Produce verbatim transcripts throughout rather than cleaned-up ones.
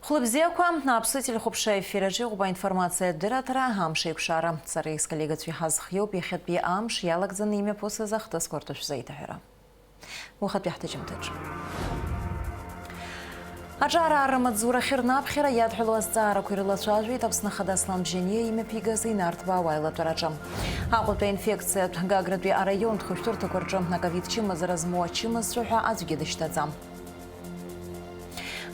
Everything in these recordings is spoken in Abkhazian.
Хәлыбзиақәа, Аԥсны телехәаԥшра ефир аҿы иҟоуп аинформациатә дырраҭара, амш еиқәшара. Сареи сколлегацәеи ҳазхиоуп иахьатәи амш иалагӡаны имҩаԥысыз ахҭысқәа рҭыжәза аиҭаҳәара. Уахатәи ҳҭыжьымҭаҿы. Аҿар аарра амаҵзура ахьырнаԥхьара иадҳәалоу азҵаарақәа ирылацәажәеит Аԥсны Ахада Аслан Бжьаниа имҩаԥигаз инарҭбаау аилатәараҿы. Аҟәатәи аинфекциатә гагратәи араион хәышәтәырҭақәа рҿы аковид чымазара змоу ачымазцәа ҳәа аӡәгьы дышьҭаӡам.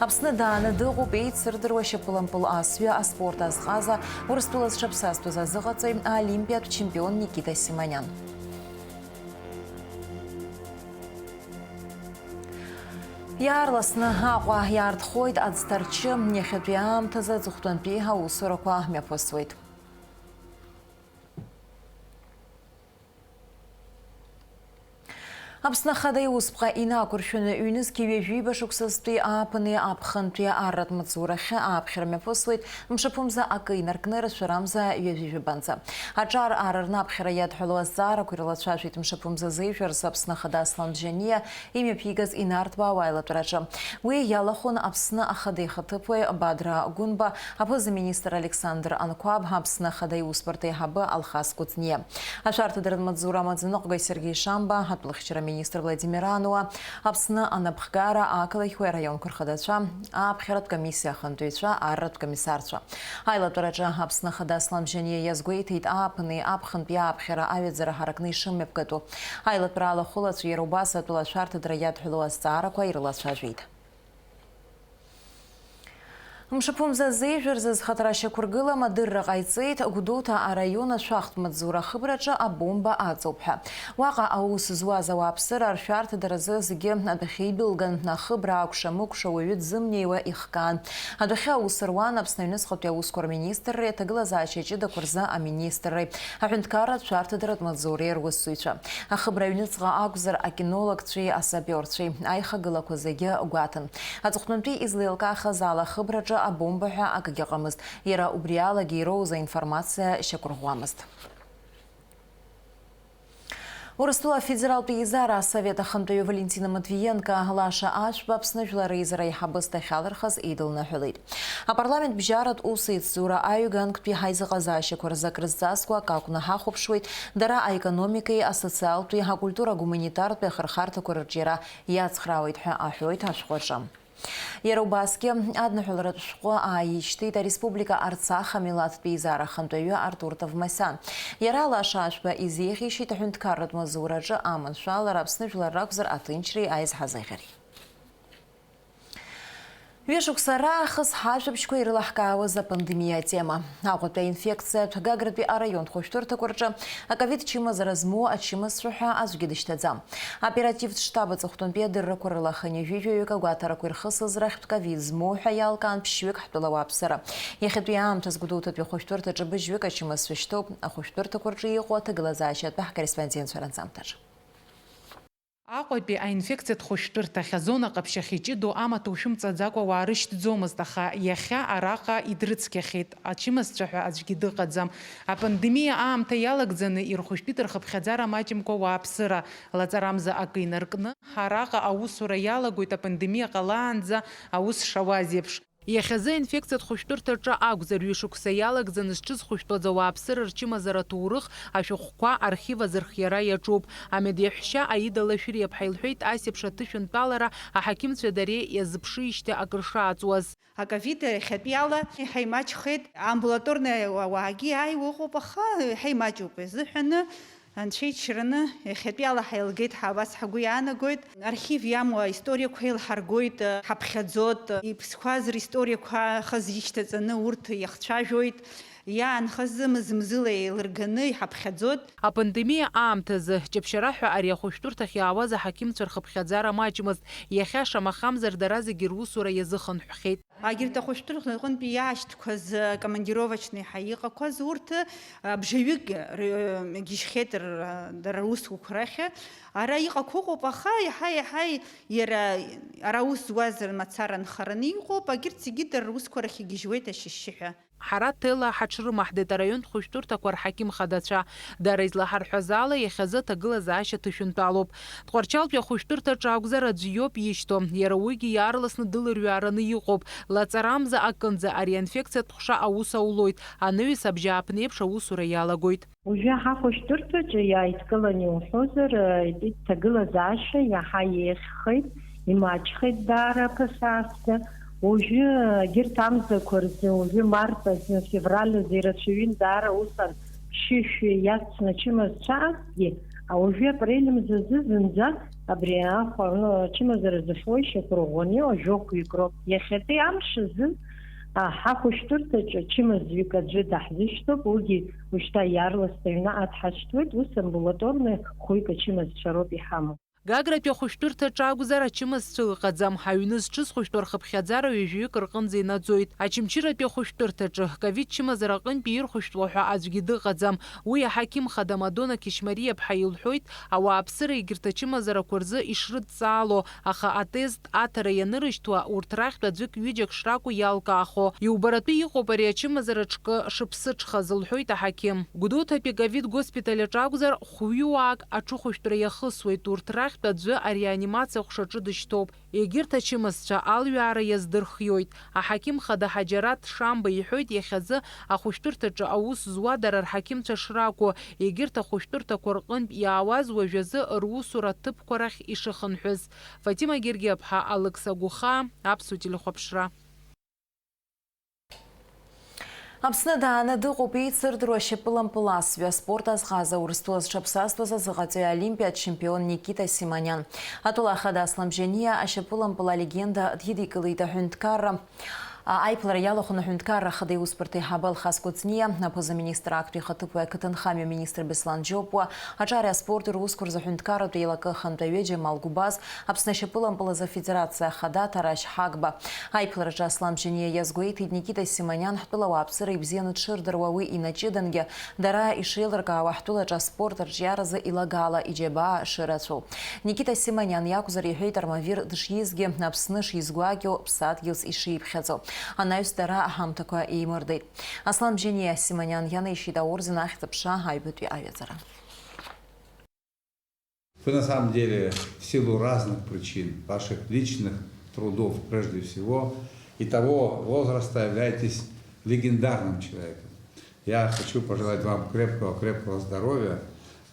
Аԥсны дааны дыҟоуп еицырдыруа шьапылампыл асҩы аспорт азҟаза, Урыстәыла зҽаԥсазтәыз азыҟаҵаҩ, аолимпиатә чемпион Никита Симонян. Иаарласны Аҟәа иаартхоит аӡҭарчы, иахьатәи аамҭазы аҵыхәтәантәи аусурақәа мҩаԥысуеит. Аԥсны Ахада иусԥҟа инақәыршәаны ҩнызқьи ҩажәиба шықәсазтәи ааԥыни аԥхынтәи арратә маҵзурахьы ааԥхьара мҩаԥысуеит, мшаԥымза акы инаркны рацәарамза ҩажәи жәабанӡа. Аҿар аарырнаԥхьара иадҳәалоу азҵаарақәа ирылацәажәеит мшаԥымза зеижәырс Аԥсны Ахада Аслан Бжьаниа имҩаԥигаз инарҭбаау аилатәараҿы. Уи иалахәын Аԥсны Ахада ихаҭыԥуаҩ Бадра Гәынба, аԥыза-министр Александр Анқәаб, Аԥсны Ахада иусбарҭа аиҳабы Алхас Кәыҵниа, ашәарҭадаратә маҵзура амаӡаныҟәгаҩ Сергеи Шамба, атәылахьчара министр Владимир Ануа, Аԥсны анапхгара ақалақьқәеи араионқәа рхадацәа, ааԥхьаратә комиссиа ахантәаҩцәа, арратә комиссарцәа. Аилатәараҿы Аԥсны Ахада Аслан Бжьаниа иазгәеиҭеит ааԥыни аԥхынтәи ааԥхьара аҩаӡара ҳаракны ишымҩаԥгатәу. Аилатәара алахәылацәа иара убас атәыла ашәарҭадара иадҳәалоу азҵаарақәа ирылацәажәеит. Мшаԥымза зеижәырзы зхаҭара шьақәыргылам адырра ҟаиҵеит Гәдоуҭа араион ашәахтә маҵзура ахыбраҿы абомба аҵоуп ҳәа. Уаҟа аус зуаз ауааԥсыра ршәарҭадаразы зегьы адәахьы идәылган, ахыбра акәша-мыкәша уаҩы дзымнеиуа ихкаан. Адәахьы аус руан Аԥсны аҩныҵҟатәи аусқәа рминистрреи аҭагылазаашьа ҷыдақәа рзы аминистрреи, аҳәынҭқарратә шәарҭадаратә маҵзуреи русзуҩцәа. Ахыбра аҩныҵҟа акәзар, акинологцәеи асапиорцәеи аихагылақәа зегьы гәаҭан. Аҵыхәтәантәи излеилкаахаз ала, ахыбраҿы абомба ҳәа акгьы ыҟамызт. Иара убри алагьы ироуз аинформациа шьақәырӷәӷәамызт. Урыстәыла Афедералтә Еизара Асовет ахантәаҩы Валентина Матвиенко лаша Ашәба Аԥсны Жәлар Реизара аиҳабыс дахьалырхыз идылныҳәалеит. Апарламент бжьаратә усеицура аҩганктәи ҳаизыҟазаашьақәа рзы акрызҵазкуа акы акәны ҳахәаԥшуеит, дара аекономикеи, асоциалтәи, акультура-гуманитартәи ахырхарҭақәа рырҿиара иацхраауеит ҳәа аҳәоит ашәҟәы аҿы. Иара убасгьы адныҳәаларатә шәҟәы ааишьҭит ареспублика Арцах амилаҭтә еизара ахантәаҩы Артур Товмасян. Иара лаша Ашәба изеиӷьеишьеит аҳәынҭқарратә маҵзураҿы аманшәалара, Аԥсны жәлар ракәзар аҭынчреи аизҳазыӷьареи. Ҩышықәса раахыс ҳажәабжьқәа ирылаҳкаауаз апандемиа атема. Аҟәатәи аинфекциатә гагратәи араион хәышәтәырҭақәа рҿы аковид чымазара змоу ачымазцәа ҳәа аӡәгьы дышьҭаӡам. Аоперативтә штаб аҵыхәтәантәи адыррақәа рыла хынҩажәи жәаҩык агәаҭарақәа ирхысыз рахьтә ковид змоу ҳәа иалкаан ԥшьҩык ҳтәыла ауааԥсыра. Иахьатәи аамҭазы Гәдоуҭатәи ахәышәтәырҭаҿы быжьҩык ачымазцәа шьҭоуп. Ахәышәтәырҭақәа рҿы иҟоу аҭагылазаашьатәи ҳкорреспондентцәа ранҵамҭаҿы. Аҟәатәи аинфекциатә хәышәтәырҭахь азона ҟаԥшьахь иҷыдоу амаҭәа ушәымҵаӡакәа ауаа рышьҭӡомызт, аха иахьа араҟа идрыцқьахьеит, ачымазцәа ҳәа аӡәгьы дыҟаӡам. Апандемиа аамҭа иалагӡаны ирхәышәтәит рхыԥхьаӡара маҷымкәа ауааԥсыра, лаҵарамза акы инаркны. Араҟа аусура иалагоит апандемиа ҟалаанӡа аус шауаз еиԥш. Иахьазы аинфекциатә хәышәтәырҭаҿы акәзар, ҩышықәса иалагӡаны зҽызхәышәтәуаз ауааԥсыра рчымазара аҭоурых ашәҟәқәа архив азырхиара иаҿуп. Амедеҳәшьа Аида Лашәриаԥҳа илҳәеит, ас еиԥш аҭышәынтәалара аҳақьымцәеи дареи иазыԥшижьҭеи акыр шааҵуаз. Аковид иахьатәиала иҳаимаҷхеит, амбулаторни ауаагьы иааиуа ыҟоуп, аха иҳаимаҷуп изыҳәаны, Анцәа иџьшьараны, иахьатәиала ҳаилгеит ҳәа абас ҳгәы иаанагоит. Архив иамоу аисториақәа еилҳаргоит, ҳаԥхьаӡоит, иԥсқәаз ристориақәа хазы ишьҭаҵаны урҭ иахцәажәоит, иаанхаз зымыз-мзыла еилырганы иҳаԥхьаӡоит. Апандемиа аамҭазы, ҷаԥшьара ҳәа ари ахәышәтәырҭахь иаауаз аҳақьымцәа рхыԥхьаӡара маҷмызт, иахьа шамахамзар дара зегьы русура иазыхынҳәхьеит. Агьырҭ ахәышәтәырҭа рҟынтәи иаашьҭқәаз, командировочный ҳәа иҟақәаз, урҭ, а, бжаҩык ры-, гьежьхьеит р-, дара русқәақәа рахь. Ара иҟақәа ыҟоуп, аха иаҳа-иаҳа иара ара аус зуаз мацара нхараны иҟоуп, агьырҭ зегьы дара русқәа рахь игьежьуеит ашьшьыҳәа. Ҳара ҭелла ҳаҽрымаҳдеит араионтә хәышәтәырҭақәа рҳақьым хадацәа. Дара излаҳарҳәаз ала, иахьазы аҭагылазаашьа ҭышәынтәалоуп. Тҟәарчалтәи ахәышәтәырҭаҿы акәзар аӡә иоуп ишьҭоу, иара уигьы иаарласны дылырҩаараны иҟоуп. Лаҵарамза акынӡа ари анфекциатә ҟәша аус аулоит, анаҩс абжьааԥнеиԥш аусура иалагоит. Уажәы ҳахәышәтәырҭаҿы иааидкылан иуҳәозар, итәит ҭагылазаашьа иаҳа еиӷьхеит, имаҷхеит даара аԥасаасҭа. Уажәы егьырҭ амзақәа рзы, уажәы март азы, февраль азы ирацәаҩын даара усҟан ԥшьышәи иацны ачымазцәа азгьы, а уажәы апрель мзазы зынӡа абри ахә аҟны ачымазара зыхьуа ишьақәырӷәӷәаны иҟоу жәохәҩык роуп. Иахьатәи амш азы, а, ҳахәышәтәырҭаҿы чымазҩык аӡәы даҳзышьҭоуп, уигьы ушьҭа иаарласны аҩны дҳашьҭуеит, ус амбулаторный хәҩык ачымазцәа роуп иҳамоу. Гагратәи ахәышәтәырҭаҿы акәзар, ачымазцәа ыҟаӡам. Аҩны зҽызхәышәтәу рхыԥхьаӡара ҩажәаҩык рҟынӡа инаӡоит. Очамчыратәи ахәышәтәырҭаҿы, ковид чымазара аҟынтәи ирхәышәтәуа ҳәа аӡәгьы дыҟаӡам. Уи аҳақьым хада Мадона Кьышьмариаԥҳа илҳәоит, ауааԥсыра егьырҭ ачымазарақәа рзы ишрыдҵаало, аха атест аҭара ианырышьҭуа, урҭ рахьтә аӡәык-ҩыџьак шракәу иалкаахо. Иубаратәы иҟоуп ари ачымазара ҽкы шыԥсыҽхаз, лҳәоит аҳақьым. Гәдоуҭатәи ковид госпиталь аҿы акәзар, хәҩыуаак аҽыхәышәтәра иахысуеит, урҭ рахьтә аӡәы ареанимациа ҟәшаҿы дышьҭоуп. Егьырҭ ачымазцәа алҩаара иаздырхиоит. Аҳақьым хада Ҳаџьараҭ Шамба иҳәоит, иахьазы ахәышәтәырҭаҿы аус зуа дара рҳақьымцәа шракәу, егьырҭ ахәышәтәырҭақәа рҟынтә иаауаз уажәазы русура аҭыԥқәа рахь ишыхынҳәыз. Фатима Гергиаԥҳа, Алықьса Гәыхаа, Аԥсуа телехәаԥшра. Аԥсны дааны дыҟоуп еицырдыруа ашьапылампыласҩы, аспорт азҟаза, Урыстәыла зҽаԥсазтәыз азыҟаҵаҩы, олимпиатә чемпион Никита Симониан. Атәыла ахада Аслам Бжьаниа ашьапылампыл алегенда дидикылеит аҳәынҭқарра. А, аиԥылара иалахәын аҳәынҭқарра ахада иусбарҭа аиҳабы Алхас Кәыҵниа, аԥыза-министр актәи ихаҭыԥуаҩ ақыҭанхамҩа аминистр Беслан Џьопуа, аҿари аспорти русқәа рзы аҳәынҭқарратә еилакы ахантәаҩы Џьамал Гәбаз, Аԥсны ашьапылампыл азы афедерациа ахада Ҭарашь Ҳагба. Аиԥылараҿы Аслам Бжьаниа иазгәеиҭеит, Никита Симониан ҳтәыла ауааԥсыра ибзианы дшырдыруа, уи инаҷыдангьы дара ишеилыркаауа ҳтәылаҿы аспорт арҿиаразы илагала иџьабаа шырацәоу. Никита Симониан иакәзар, иҳәеит, Армавир дшизгьы, Аԥсны шизгәакьоу, ԥсадгьылс ишиԥхьаӡо. Анаҩс дара аҳамҭақәа еимырдеит. Аслан Бжьаниа Симониан ианаишьеит аорден Ахьӡ-аԥша аҩбатәи аҩаӡара. Вы на самом деле в силу разных причин, ваших личных трудов прежде всего, и того возраста являетесь легендарным человеком. Я хочу пожелать вам крепкого-крепкого здоровья.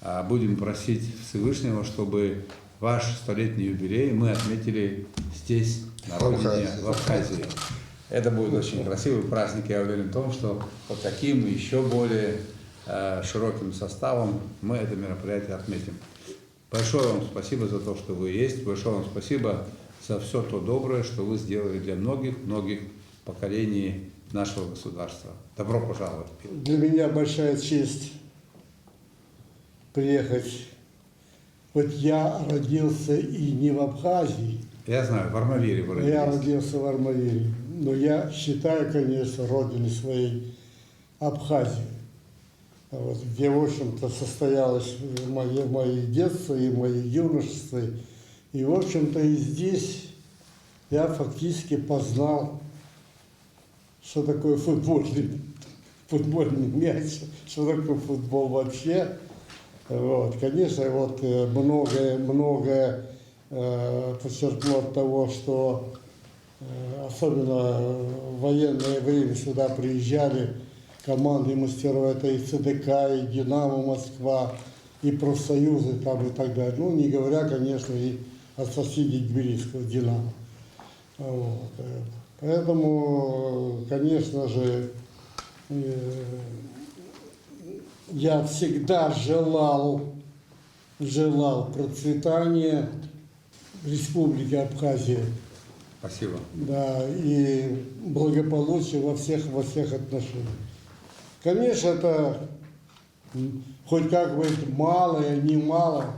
А, будем просить Всевышнего, чтобы ваш столетний юбилей мы отметили здесь, на родине, в Абхазии. Это будет очень красивый праздник. Я уверен в том, что вот таким ещё более, э, широким составом мы это мероприятие отметим. Большое вам спасибо за то, что вы есть. Большое вам спасибо за всё то доброе, что вы сделали для многих-многих поколений нашего государства. Добро пожаловать. Для меня большая честь приехать. Хоть я родился и не в Абхазии. Я знаю, в Армавире вы родились. Я родился в Армавире. Но я считаю, конечно, родиной своей Абхазию. Вот, где, в общем-то, состоялось моё, моё детство и моё юношество. И, в общем-то, и здесь я фактически познал, что такое футбольный, футбольный мяч, что такое футбол вообще. Вот, конечно, вот, э, многое, многое, э, подчеркну от того, что, э, особенно в военное время сюда приезжали команды мастеров, это и С Д К, и Динамо Москва, и профсоюзы там и так далее. Ну, не говоря, конечно, и о соседей Тбилисского Динамо. Вот, э, поэтому, конечно же, э, я всегда желал, желал процветания Республики Абхазия. Спасибо. Да, и благополучия во всех, во всех отношениях. Конечно, это, м, хоть как бы это мало, немало,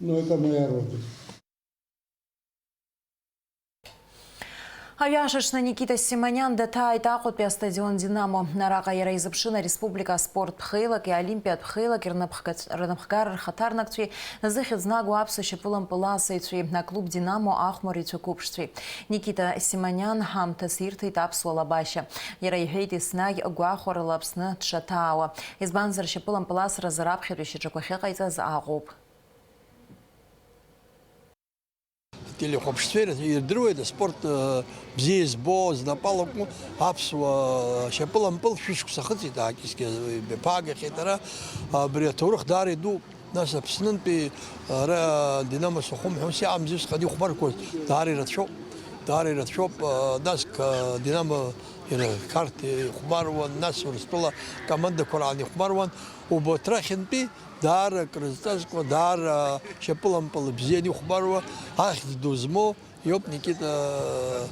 но это моя родина. Аҩаша аҽны Никита Симониан даҭааит Аҟәатәи астадион Динамо. Араҟа иара изыԥшын ареспублика аспорт ԥхеилаки аолимпиатә ԥхеилаки рнапхгац-, рнапхгара рхаҭарнакцәеи, зыхьӡ нагоу аԥсуа шьапылампыласыҩцәеи, аклуб Динамо ахәмарыҩцәа қәыԥшцәеи. Никита Симониан ҳамҭас ирҭеит аԥсуа лабашьа. Иара иҳәеит, еснагь гәахәарыла Аԥсны дшаҭаауа. Избанзар, шьапылампыласразы раԥхьатәи шьаҿақәа ахьыҟаиҵаз аҟоуп. Телехәаԥшцәа ирдыруеит аспорт, э, бзиа избо, знапы алаку аԥсуа шьапылампыл шәышықәса ахыҵит, аакьысгьы ибаԥаагахьеит ара. Абри аҭоурых даара идууп. Нас Аԥснынтәи ара Динамо Сухум ҳәа ус иаамзи усҟан ихәмарқәоз даара ирацәоуп, даара ирацәоуп. Э, нас ка-, Динамо иара Қарҭ ихәмаруан, нас Урыстәыла командақәа раан ихәмаруан. Убарҭ рахьынтәи даара акрызҵазкуа, даара шьапылампыл бзианы ихәмаруа, ахьӡ ду змоу иоуп Никита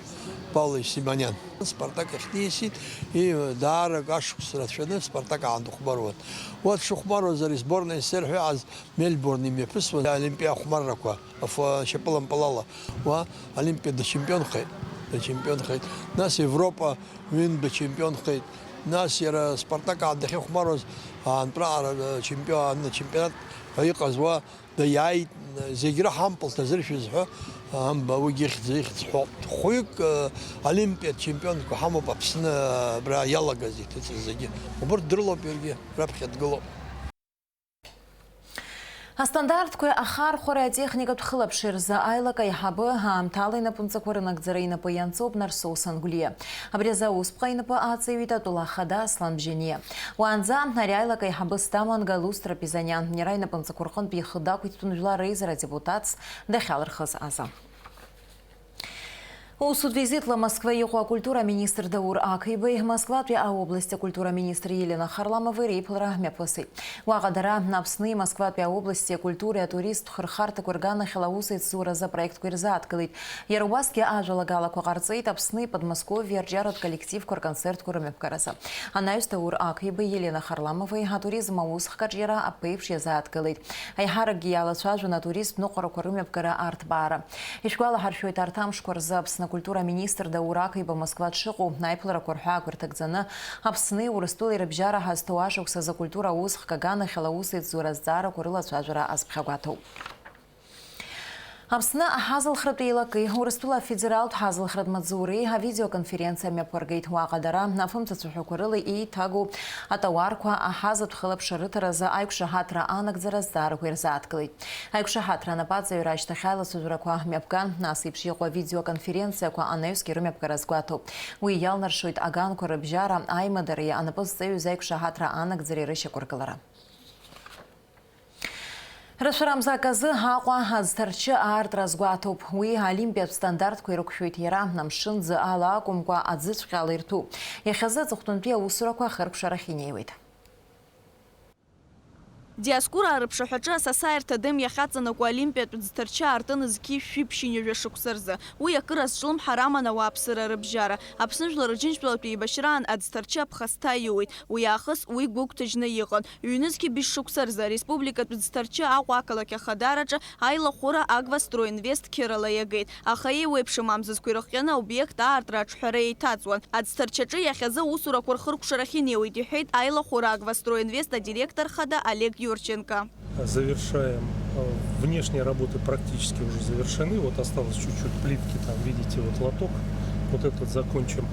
Павлович Симониан. Спартак ахь дисит, и даара ашықәс рацәаны Спартак аан дыхәмаруан. Уа дшыхәмаруаз ари сборна исзырҳәо аз Мельбурн имҩаԥысуан Олимпиа ахәмаррақәа, аф-, шьапылампылала. Уа Олимпиа дачемпионхеит, дачемпионхеит. Нас Европа ҩынтә дачемпионхеит. Нас иара Спартак аан дахьыхәмаруаз аантәраара чемпион, чемпионат ҳәа иҟаз уа даиааит, зегь раҳампыл дазыршәыз ҳәа, амба, уигьы ихьӡ, ихьӡ ҳәоуп. Хәҩык, э, олимпиатә чемпионқәа ҳамоуп Аԥсны, абра иалагаз иҭыҵыз зегьы. Убырҭ дрылоуп иаргьы, раԥхьа дгылоуп. Астандартқәеи ахархәареи атехникатә хылаԥшреи рзы аилак аиҳабы аамҭала инапынҵақәа рынагӡара инапы ианҵоуп Нарсоу Сангәлиа. Абри азы аусԥҟа инапы аҵаҩит атәыла ахада Аслан Бжьаниа. Уаанӡа ари аилак аиҳабыс даман Галуст Рапизаниан, иара инапынҵақәа рҟынтә ихы дақәиҭтәын жәлар реизара адепутатс дахьалырхыз азы. Усутә визитла Москва иҟоу акультура аминистр Даур Ақибеи Москватәи аобласти акультура аминистр Елена Харламовеи реиԥылара мҩаԥысит. Уаҟа дара Аԥсни Москватәи аобласти акультуреи атуристтә хырхарҭақәеи рганахьала аус еицзуразы апроектқәа ирзааҭгылеит. Иара убасгьы ажәалагалақәа ҟарҵеит Аԥсни Подмосковиеи арҿиаратә коллективқәа рконцертқәа рымҩаԥгаразы. Анаҩс Даур Ақибеи Елена Харламовеи атуризм аусхк аҿиара аԥеиԥш иазааҭгылеит. Аиҳаракгьы иалацәажәон атуристтә ныҟәарақәа рымҩаԥгара арҭбаара. Ишәгәалаҳаршәоит, арҭ амшқәа рзы Аԥсны акультура аминистр Даур Ақиба Москва дшыҟоу, аиԥыларақәа рҳәаақәа ирҭагӡаны Аԥсни Урыстәылеи рыбжьара ҳазҭоу ашықәс азы акультура аусхк аганахьала аус еицзура азҵаарақәа рылацәажәара азԥхьагәаҭоуп. Аԥсны аҳазылхратә еилакеи Урыстәыла афедералтә ҳазылхратә маҵзуреи авидеоконференциа мҩаԥыргеит. Уаҟа дара афымцацәаҳәақәа рыла еиҭагоу атауарқәа аҳазатә хылаԥшра рыҭаразы аиқәшаҳаҭра анагӡара азҵаарақәа ирзааҭгылеит. Аиқәшаҳаҭра анапаҵаҩра ашьҭахь аилацәажәарақәа мҩаԥган, нас еиԥш иҟоу авидеоконференциақәа анаҩсгьы рымҩаԥгара азгәаҭоуп. Уи иалнаршоит аганқәа рыбжьара, аимадареи анапы зҵаҩыз аиқәшаҳаҭра анагӡареи рышьақәыргылара. Рашәарамзак азы Аҟәа аӡҭарчы аартра азгәаҭоуп. Уи олимпиатә стандартқәа ирықәшәоит иара, амшын ӡы ала акәымкәа, аӡыҵәҟьа ала ирҭәуп. Иахьазы аҵыхәтәантәи аусурақәа ахыркәшарахь инеиуеит. Диоскура арыԥшаҳәаҿы асасааирҭа адым иахьаҵанакуа олимпиатә ӡҭарчы аартын зқьи шәи ԥшьынҩажәа шықәса рзы. Уи акыр азҿлымҳара аман ауааԥсыра рыбжьара. Аԥсны Жәлар Рџьынџьтәылатә еибашьраан аӡҭарчы аԥхасҭа иоуеит. Уи аахыс уи гәыгәҭажьны иҟан. Ҩнызқьи быжь шықәса рзы ареспубликатә ӡҭарчы Аҟәа ақалақь ахадараҿы аилахәыра Агвастройинвест қьырала иагеит. Аха еиуеиԥшым амзызқәа ирыхҟьаны аобиект аартра аҿҳәара еиҭаҵуан. Аӡҭарчаҿы иахьазы аусурақәа рхыркәшарахь инеиуеит, иҳәеит аилахәыра Агвастройинвест адиректор хада Олег Юрченко. Завершаем. Э, внешние работы практически уже завершены. Вот осталось чуть-чуть плитки, там, видите, вот лоток. Вот этот закончим.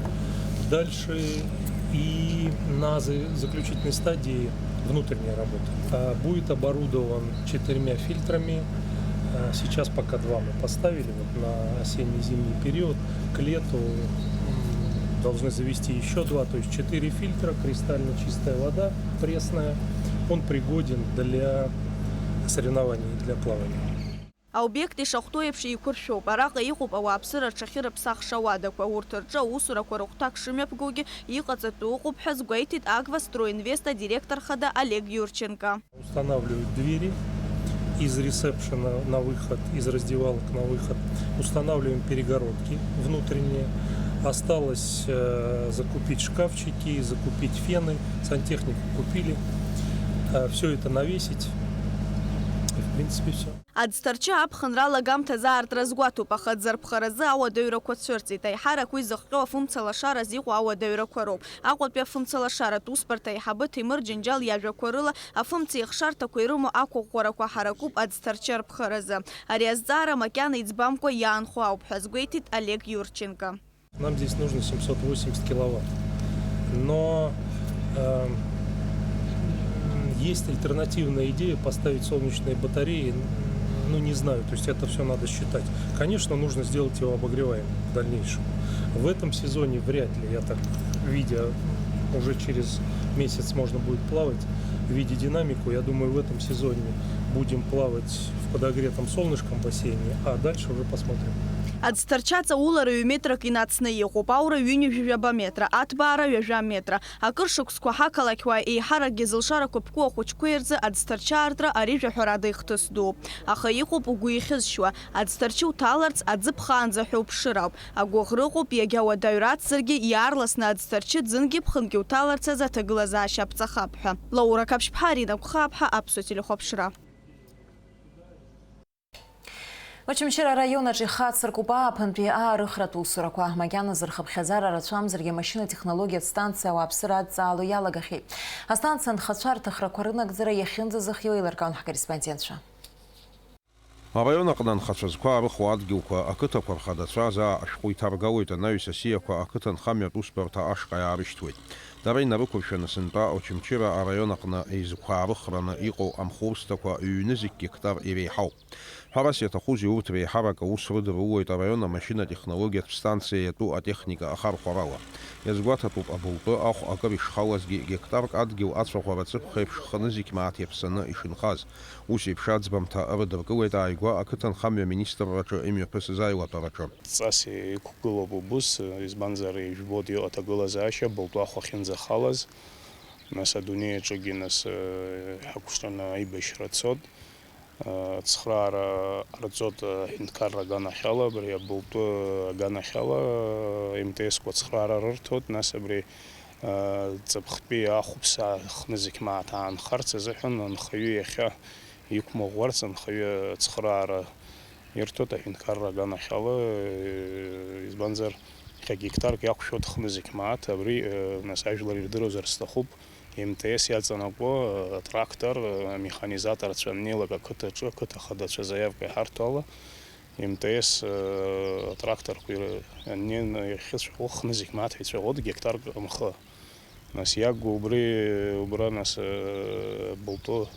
Дальше и на за-, заключительной стадии внутренняя работа. А, будет оборудован четырьмя фильтрами. А, сейчас пока два мы поставили, вот на осенне-зимний период. К лету, м, должны завести еще два, то есть четыре фильтра, кристально чистая вода пресная. Он пригоден для соревнований, для плавания. Аобиект ишахәҭоу еиԥш еиқәыршәоуп. Араҟа иҟоуп ауааԥсыра аҽахьырыԥсахша ауадақәа. Урҭ рҿы аусурақәа рыхәҭак шымҩаԥгоугьы иҟаҵатәу ыҟоуп ҳәа азгәеиҭеит Агвастройинвест адиректор хада Олег Юрченко. Устанавливают двери из ресепшена на выход, из раздевалок на выход. Устанавливаем перегородки внутренние. Осталось, э, закупить шкафчики, закупить фены. Сантехнику купили. Э, всё это навесить. И, в принципе, всё. Аӡҭарчы аԥхынра алагамҭазаартра азгәаҭоуп, аха аӡырԥхаразы ауадаҩрақәа цәырҵит. Аиҳарак уи зыхҟьо афымцалашара азы иҟоу ауадаҩрақәа роуп. Аҟәатәи афымцалашаратә усбарҭа аиҳабы Ҭемыр Џьанџьал иажәақәа рыла, афымцеи ахшарҭақәеи ирымоу ақәыӷәӷәарақәа ҳаракуп аӡҭарчы арԥхаразы. Ари азҵаара макьана иӡбамкәа иаанхо ауп ҳәа азгәеиҭеит Олег Юрченко. Нам здесь нужно семьсот восемьдесят киловатт. Но, э, есть альтернативная идея поставить солнечные батареи, Ну, не знаю, то есть это всё надо считать. Конечно, нужно сделать его обогреваемым в дальнейшем. В этом сезоне вряд ли, я так видя, уже через месяц можно будет плавать, видя динамику. Я думаю, в этом сезоне будем плавать в подогретом солнышком бассейне, а дальше уже посмотрим. Аӡҭарча ҵаулара ҩы метрак инацны иҟоуп, аура ҩынҩажәижәаба метра, аҭбаара ҩажәа метра. Акыр шықәсқәа ҳақалақьуаа еиҳаракгьы зылшарақәа ԥку ахәыҷқәеи рзы аӡҭарчаартра ари жәаҳәарада ихҭыс дууп. Аха иҟоуп угәы ихьызшьуа, аӡҭарчы уҭаларц аӡы ԥхаанӡа ҳәа уԥшыр ауп. Агәыӷра ыҟоуп, иагьа уадаҩ рацзаргьы иаарласны аӡҭарчы ӡынгьы ԥхынгьы уҭаларц азы аҭагылазаашьа аԥҵахап ҳәа. Лаура Қаԥшьԥҳа, Арина Гәхаԥҳа, Аԥсуа телехәаԥшра. Очамчыра араион аҿы ихацыркуп ааԥынтәи аарыхратә усурақәа. Макьаназы рхыԥхьаӡара рацәамзаргьы, амашьына-технологиатә станциа ауааԥсыра адҵаало иалагахьеит. Астанциа анхацәа рҭахрақәа рынагӡара иахьынӡазыхиоу еилыркаауан ҳкорреспондентцәа. Араион аҟны анхацәа зқәа аарыхуа адгьылқәа, ақыҭақәа рхадацәа азы ашәҟәы иҭаргалоит, анаҩс асиақәа ақыҭанхамҩатә усбарҭа ашҟа иаарышьҭуеит. Дара инарықәыршәаны сынтәа Очамчыра араион аҟны изқәаарыхраны иҟоу амхурсҭақәа ҩ-нызқь гектар иреиҳауп. Ҳәарас иаҭахузеи, урҭ реиҳарак аус рыдырулоит араион амашьына-технологиатә станциа иатәу атехника ахархәарала. Иазгәаҭатәуп, абылтәы ахә акыр ишхалазгьы, гектарк адгьыл ацәаӷәара ҵыԥх еиԥш хынызқь мааҭ иаԥсаны ишынхаз. Ус еиԥш аӡбамҭа рыдыркылеит ааигәа ақыҭанхамҩа министрраҿы имҩаԥысыз аилатәараҿы. Ҵас иқәгылоуп убыс, избанзар, ижәбоит иҟоу аҭагылазаашьа, абылтәы ахә ахьынӡахалаз, нас адунеи аҿыгьы, нас, ҳақәҿианы аибашьра цот. Ацхраара ҟарҵот аҳәынҭқарра аганахьала, абри абылтәы аганахьала, М Т С-қәа ацхраара рырҭоит, нас абри, ҵыԥхтәи ахәԥса хнызқь мааҭ аанхарц азыҳәан анхаҩы иахьа иқәмыӷәӷәарц анхаҩы ацхраара ирҭоит аҳәынҭқарра аганахьала, избанзар, иахьа гектарк иақәшәоит хнызқь мааҭ, абри, нас ажәлар ирдыруазар сҭахуп, М Т С иаҵанакуа, э, атрактор, э, амеханизаторцәа аннеилак ақыҭаҿы, ақыҭа хадацәа заявка иҳарҭо ала, М Т С, э, атракторқәа ир-, аннеины иахьыцәаӷәо хнызқь мааҭ ицәаӷәоит гектарк мхы. Нас иагу убри, убра нас, э, былтәы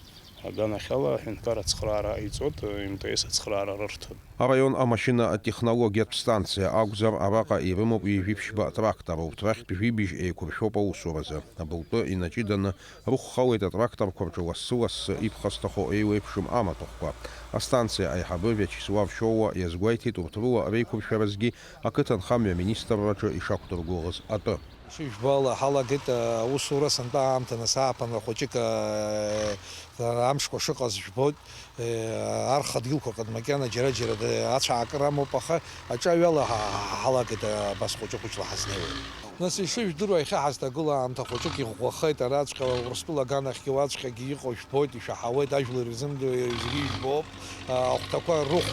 аганахьала аҳәынҭқар ацхраара иҵот, э, М Т С ацхраара рырҭоит. Араион амашьына-атехнологиатә станциа акәзар, араҟа ирымоуп ҩажәи ԥшьба трактор, урҭ рахьтә жәибжь еиқәыршәоуп аусуразы. Абылтәы инаҷыданы рыхә халеит атракторқәа рҿы лассы-лассы иԥхасҭахо еиуеиԥшым амаҭәахәқәа. Астанциа аиҳабы Виачеслав Шьоуа иазгәеиҭеит, урҭ рыла реиқәыршәаразгьы ақыҭанхамҩа министрраҿы ишақәдыргәыӷыз атәы. Шыжәбо ала, ҳалагеит аусура сынтәа аамҭа, нас ааԥынра хәыҷык, э, амшқәа шыҟаз жәбоит, э, арха дгьылқәа рҟны макьана џьара-џьара ацәаакыра амоуп, аха аҿаҩала ҳа-, ҳа-, ҳалагеит, э, абас хәыҷы-хәыҷла ҳазнеиуеит. Нас ишыжәдыруа, иахьа ҳазҭагыла аамҭа хәыҷык иӷәӷәахеит, араҵәҟьа Урыстәыла аганахьгьы уаҵәҟьагьы иҟоу жәбоит, ишәаҳауеит, ажәлар ирзымдыруа зегьы ижәбоуп, э, ахәҭақәа рыхә.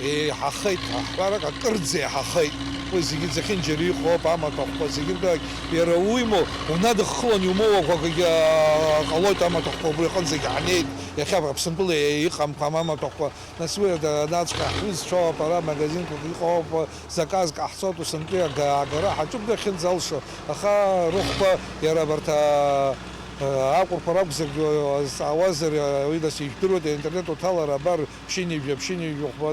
Еиҳахеит, аҳәарак акырӡа еиҳахеит. Уи зегьы зехьынџьара иҟоуп, амаҭәахәқәа зегьы ртәы, иара уимоу, унадыххылан иумоуа акәакгьы, аа, ҟалоит, амаҭәахәқәа убри аҟынӡагьы ҳнеит, иахьа Аԥсынтәыла иҟам-ҟам амаҭәахәқәа, нас уи ада-, анаҵәҟьа ҳҩызцәоуп, ара магазинқәак иҟоуп, заказк ҟаҳҵоит, усынтәи ага-, агара ҳаҿуп дахьынӡалшо, аха рыхәба иара абарҭ, аа, акәырқәа ракәзаргьы, азҵаауазар, уи нас ижәдыруеит, аинтернет уҭалар, абар, ԥшьынҩажәа, ԥшьынҩажәа хәба,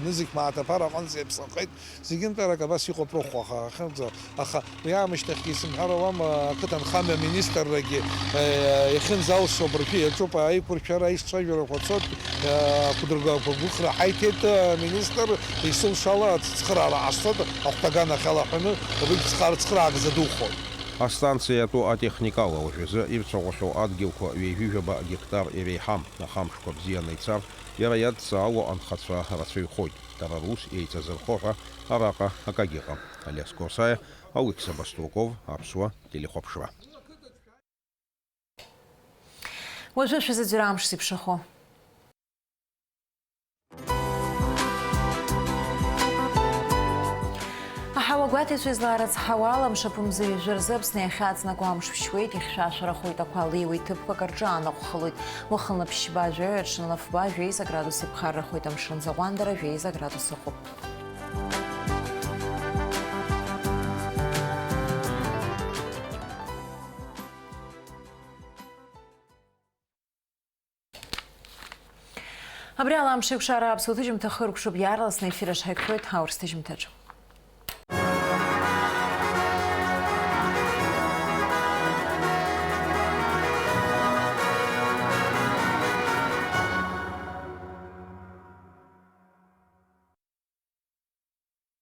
нызқь мааҭ аԥара аҟынӡа иаԥсахеит, зегьынтәарак абас иҟоуп рыхәаха, ахьынӡа, аха уи аамышьҭахьгьы исымҳәар ауама, ақыҭанхамҩа аминистррагьы, э, иахьынӡалшо абыржәы иаҿуп аиқәыршәара, аишцәажәарақәа цоит, э, ақәдыргақәа гәыхра ҳаиҭеит, э, аминистр, исылшала ацхыраара ҟасҵоит, ахәҭа аганахьала ҳәаны, убригь цхыра-, цхыраагӡа духоит. Астанциа иатәу атехникала уажәазы ирцәаӷәахьоу адгьылқәа ҩажәижәаба гектар иреиҳам, аха амшқәа бзианы ицар, иара иадҵаауа анхацәа рацәаҩхоит, дара рус еиҵазырхо ҳәа араҟа акагьы ыҟам. Алиас Корсаиа, Алықьса Баструков, Аԥсуа телехәаԥшра. Уажәы шәзыӡырҩра амш зеиԥшрахо. Аҳауа гәаҭаҩцәа излаарыцҳауа ала, мшаԥы мза ҩажәа рзы Аԥсны иахьаҵнакуа амш шәшьуеит, ихьшәашәарахоит, ақәа леиуеит, ҭыԥқәак рҿы анаҟә хылоит. Уахынла ԥшьба, жәаҩа, аҽынла фба, жәеиза градус иԥхаррахоит, амшын заҟәандара жәеиза градус ыҟоуп. Абри ала Амшеикәшара аԥсуа ҭыжьымҭа хыркәшоуп, иаарласны ефир аҿы ҳаиқәшәоит аурыс ҭыжьымҭаҿы.